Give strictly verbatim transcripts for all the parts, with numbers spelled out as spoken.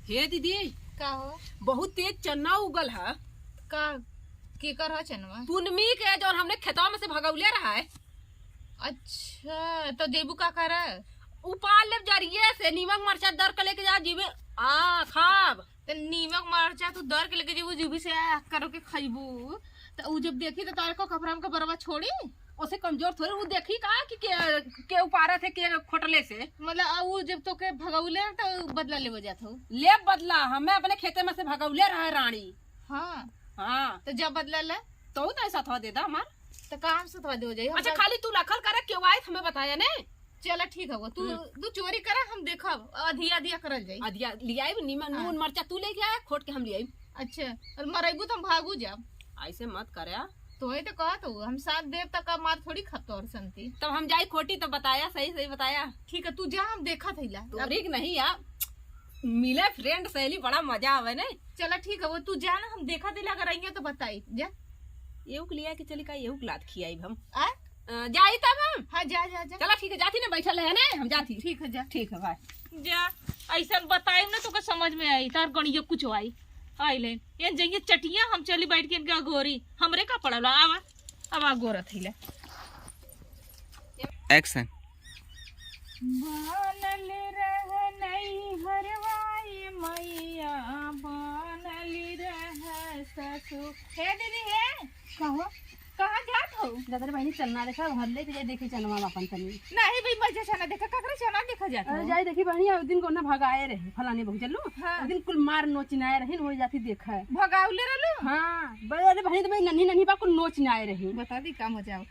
हे दीदी, का हो? बहुत तेज चन्ना उगल है। का, केकर ह चनवा? पुनमी के, जौन हमने खेतवा में से भगौले रहा है। अच्छा, तो जेबू का करे? उपार लेब जरिए से, नीमक मरचा दर के लेके जा, जीबे आ खाब। त नीमक मरचा तू दर के लेके जेबू, जीबी से आ करो के खइबू, त उ जब देखी त तारे को कपड़ा में के बरवा छोड़ी। ओसे कमजोर थोड़ी, उ देखी का कि के, के उपारत है, के खोटले से। मतलब, आ उ जब तो के भगौले त बदला लेवे जात हो। ले बदला, हमें अपने खेते में से भगौले रहे रानी। हाँ। हाँ। त जब बदला ले? तो उ तो ऐसा थवा दे दा हमार। त काम से थवा दे हो जाई, हम अच्छा, तो खाली तू लखल करे, केहू आए त हमें बताया ने। चला ठीक है, वो तू, हम्म। तू चोरी करा, हम देखब, अधिया अधिया करल जाई। अधिया लियाई, नीमन हाँ। नून मरचा तू लेके आया, खोट के हम लियाई। अच्छा, और मरैबू त हम भागू जाब। ऐसे मत करे। तो वही तो कहत हूँ, हम साथ देब त का मार थोड़ी खा तोर संती। तब हम जाई खोटी, तब बताया, सही सही बताया। ठीक है, तू जा, हम देखत हईला। तोरी के नहीं यार, मिले friend सहेली बड़ा मजा आवे ने। चला ठीक है, वो तू जा ना, हम देखत हईला, अगर अइया तो बताई जा। एहू के लिया के चली का, एहू के लात खियाई हम। आ? अ, जाई तब हम। हाँ, जा, जा, जा। चला ठीक है, जाती ना, बैठल है ना, हम जाती। ठीक है, जा। ठीक है, bye। जा, ऐसन बताई ना, तोके समझ में आई, तार गणिया कुछ आई। आई लेन, ये जइए चटिया, हम चली बैठ के इनका गोरी, हमरे का पड़ल, आवा, अब आ गोरा थैले। Action। बनल रह नैहरवा ये मैया, बनल रह ससुर। हे दीदी, हे। कहो। कहाँ जात हो? दादा रे बहिनी, चन्ना देखा, घर लेके जाई, देखी चनवा आपन तनी। नहीं भाई, मजे चना देखा, ककरे चना देखा जात अरे हो? जाई देखी बहिनी, उस दिन को ना भगाए रहे, फलाने बहू चलू। हाँ। उस दिन कुल मार नोचिनाए रही, वही जाती देखा है। भगाउले रहलू? हाँ, ब-, अरे बहिनी, तो भाई नन्ही नन्ही बा, कुल नोचिनाए रही। बता दी का मजा आव।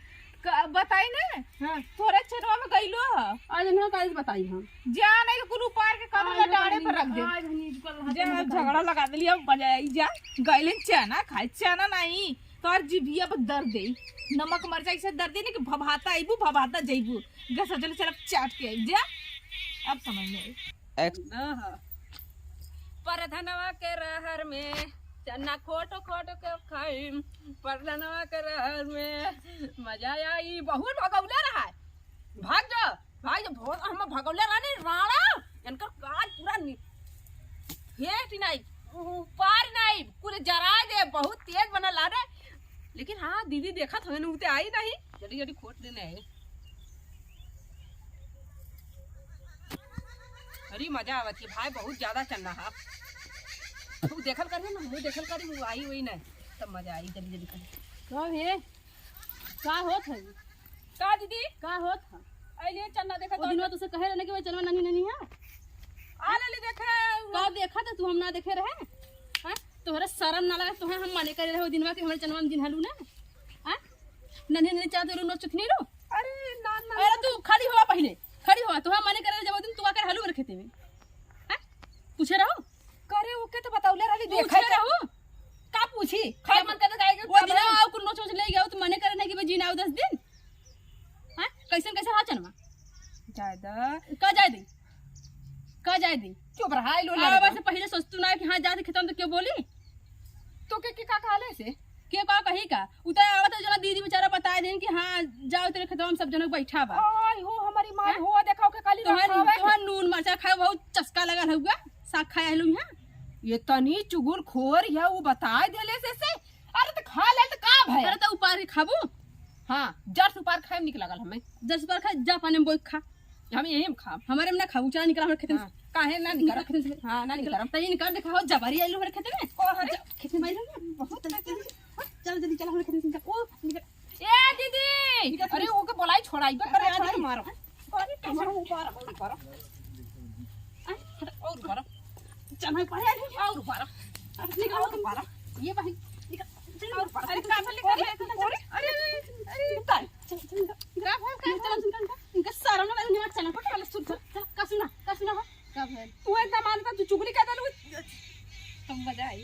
क-, बताई ना? हाँ। तोरा चनवा में गइलो ह। आज ना, काल बताई हम। जा नहीं तो कुल उपार के कब आज ना डाड़े बहिनी, पर रख दे। आज बहिनी, कल हाथ जा, में बताई। झगड़ा लगा देली, अब मजा आई जा। गइले चना खाए, चना नहीं। तोर जिभिया पर दर्द दे, नमक मरचा ऐसे दर्द दे ना कि भभाता अइबू, भभाता जइबू। गस चल, चल, अब चाट के आई, जा। अब समझ में आई। Action। हाँ, हाँ। परधनवा के रहर में चन्ना खोट खोट के खाई, परधनवा के रहर में मजा आई। बहुत भगौले रहा है, भाग जा। भाई, जब भोर हम भगौले रहनी राणा, इनकर काज पूरा नि-, हेट नहीं, ऊपर नहीं, पूरे जराए दे, बहुत तेज बनल आ रे। लेकिन हाँ, दीदी देखत हमें नूते आई नहीं, जल्दी जल्दी खोट देने आई। अरे मजा आवत है भाई, बहुत ज्यादा चन्ना है। तू देखल करियो ना, मुँह देखल करी, वो आई वही नहीं, तब मजा आई, जल्दी जल्दी करी। कब है? का होत है? का दीदी? का होत है? अइले चन्ना देखा वो तो दिनवा तुसे कहे रहे ना कि वो चनवा नन्ही नन्ही है। आ लेली देखे। का देखा था तू, हम ना देखे रहे? हाँ? तोहरा शरम ना लगा? तोहे हम मने करे रहे वो दिनवा कि हमरे चनवा में जिन्हलू ना। हाँ? नन्ही नन्ही चाहत रू, नोच चुथनी रू। अरे ना, ना। अरे तू खड़ी हुआ पहिले, खड़ी हुआ। तोहे मने करे रहे जब वो दिन तू आकर हलू मेरे खेते में। हाँ? पूछे रहो? करे ओके तो बतौले रहली, पूछे देखे के। रहो। का पूछी? खाए मन करता जाएगा, वो दिन खाए। आओ, कुल नोच वोच ले गया, तो मने करे नहीं कि भाई जीना आओ दस दिन। हाँ? कैसन, कैसन हाल चनवा? जाए दा। का जाए दे? का जाए दे? चुप रहा, लो आ, लड़का। बस पहले सोचतू ना कि हाँ, जाते खेतन तो क्यों बोली? तो के, के का कहले से? के का कही का? उ तो आवत है, जना दीदी बेचारा बताए दिन कि हाँ, जाओ तेरे खेतवा में सब जनक बैठा बा। आई हो हमारी माई हाँ? हो, देखो के काली तोहर, रखावे। तोहर नून मरचा खाए बहुत चस्का लगल हउआ, साग खाए आइलू यहाँ। ये तनी चुगलखोर है, वो बताए देले से, से। अरे तो खा ले तो का भय? अरे तो उपार के खाबू? हाँ, जर से उपार खाए निक लगल हमें। जर से उपार खा, जा पानी में बोई खा। हम यही में खाब। हमारे में ना खाबू, चला निकला हमारे खेत में से। हाँ, काहे ना निकला? निकला खेत में से। हाँ, ना निकला। तई निकल देखा हो, जबारी आइलू हमारे खेत में। ओ, अरे। जा, खेत में आइलू ना, बहुत तेज, तेज। हाँ, चल जल्दी चला हमारे खेत में से निकल। ओ, निकल। ए दीदी, निकल, अरे निकल। ओके बोलाई छोड़ाई, बे करे छोड़ाई। आज मारो। अरे, हमारा ऊपर, ऊपर। अरे, हट, और ऊपर। चल, हम पढ़े आ रहे हैं। और ऊपर। निकल, और ऊपर। ये भाई, निकल। और ऊपर। अरे, का भले कर रहे हैं? अरे, अरे, अरे, अरे। चल, चल, निकल। का भले कर रहे हैं? इनका सारा ना, इनका चला, पकड़ ले, सुन, चल, चल, का सुना, का सुना हो? का भले? तू एकदम आलू का, तू चुगली कर दे, तू। तुम बजाई।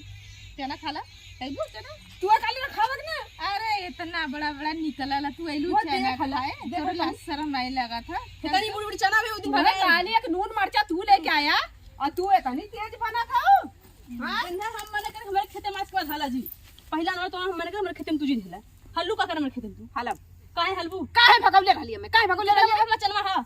चना खा ला, खाइबू चना? तू काली ना खावत ना। अरे, इतना बड़ा, बड़ा निकला ला, तू आइलू वो चना देख ला, खाए, देख तोरे ला। लाज शरम नहीं लगा था। इतनी बड़ी, बड़ी चना भी होती अरे, है। काली एक नून मरचा तू लेके आया, और तू इतनी तेज बना था। हाँ? बंधा हम मने कर, हमारे खेते में आज के बाद हाला जी। पहला ना तो हम मने कर, हमारे खेते में तू जी ढीला। हल्लू का कर हमारे खेते में तू? हलब। काहे हलबू? काहे भगौले रहली हमें? काहे भगौले रहली? हमारे चलवा हा।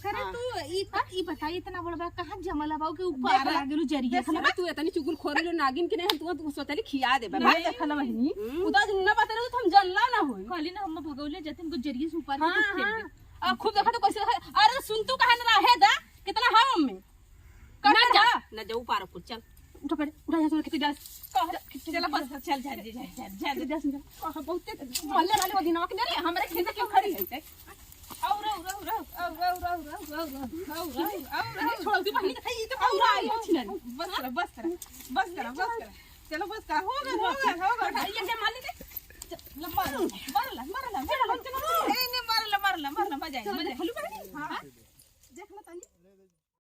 करे हाँ। तू ई, ई बताई, इतना बड़ बा, कहाँ जमल बा के ऊपर देख ला, आ गेलू जरिया देख से? ला, तू इतनी चुगलखोरी लो नागिन के नहीं, हम तुमको सोचली खिया देबे। नहीं। देखा ला बहिनी, हम्म। उ तो आज ना बता रहे तो हम जानला ना होई। कहली ना, हम भगौले जाते, इनको जरिए से ऊपर के हाँ, फेंक हाँ। दे। आ, खूब देखा तो कैसे देखा। अरे सुन, तू कहे ना रहे दा, कितना हवा में। ना कट जा, रहा। ना जा, ऊपर कुछ चल। उठा पड़े, उठा यहाँ से, खिड़की डाल। कह, चला बस, चल, चल, चल, चल, चल, चल। खिड़की डाल, चल। कह, बहुते मल्ले वाले वो दिनवा के डरे, हमरे खेत के खड़ी है। और, और, और, छोड़ दी बहिनी, खाई तो और, और, और, बस करा, बस करा, बस करा, बस करा। चलो बस करा, हो गया, हो गया, हो गया। ये क्या मार लेते? चल, मार ला, मार ला, मार ला, चलो। ए, नहीं, मार ला, मार ला, मार ला, मजा आएगा, मजा आएगा। हाँ, देख लो तनी।